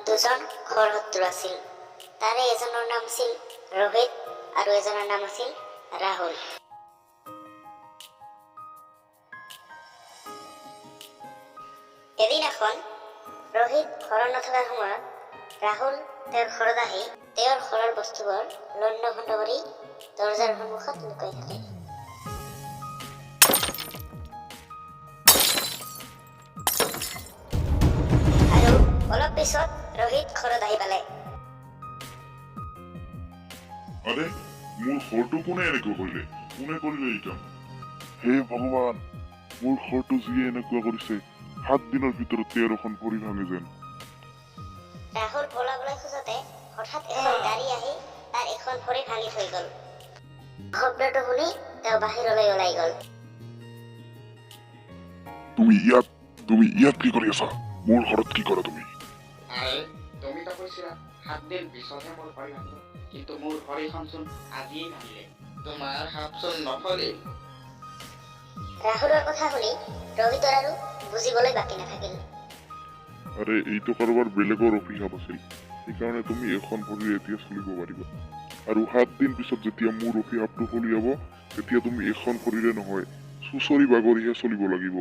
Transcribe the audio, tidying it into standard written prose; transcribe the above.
দুজন ঘৰ শত্ৰু আছিল। তাৰে এজনৰ নাম আছিল ৰোহিত আৰু এজনৰ নাম আছিল ৰাহুল। এদিনাখন ৰোহিত ঘৰত নথকাৰ সময়ত ৰাহুল তেওঁৰ ঘৰত আহি তেওঁৰ ঘৰৰ বস্তুবোৰ লণ্ড ভণ্ড কৰি দৰ্জাৰ সন্মুখত লুকাই থাকে। আৰু অলপ পিছত ৰোহিত ঘৰত আহি পালে। আৰে, মোৰ ঘৰটো কোনে এনেকুৱা কৰিলে? কোনে কৰিলে এই কাম? হে ভগৱান, মোৰ ঘৰটো যিয়ে এনেকুৱা কৰিছে, 7 দিনৰ ভিতৰত তেওঁৰ এখন ভৰি ভাঙে যেন। ৰাহুল পলাবলৈ খোজোতে হঠাৎ এখন গাড়ী আহি তাৰ এখন ভৰি ভাঙি থৈ গ'ল। শব্দটো শুনি তেওঁ বাহিৰলৈ ওলাই গ'ল। তুমি ইয়াত কি কৰি আছা? মোৰ ঘৰত কি কৰা তুমি? আৰে, তুমিতো কৈছিলা 7 দিন পিছতহে মোৰ ভৰি ভাঙিব, কিন্তু মোৰ ভৰিখনচোন আজিয়েই ভাঙিলে। তোমাৰ সাপচোন নফলিল। ৰাহুলৰ কথা শুনি ৰোহিতৰ আৰু বুজিবলৈ বাকী নাথাকিল। আৰে, এইটো কাৰোবাৰ বেলেগৰ অভিশাপ আছিল, সেইকাৰণে তুমি এখন ভৰিৰে এতিয়া চলিব পাৰিবা। আৰু 7 দিন পিছত যেতিয়া মোৰ অভিশাপটো ফলিয়াব, তেতিয়া তুমি এখন ভৰিৰে নহয়, চুঁচৰি বাগৰিহে চলিব লাগিব।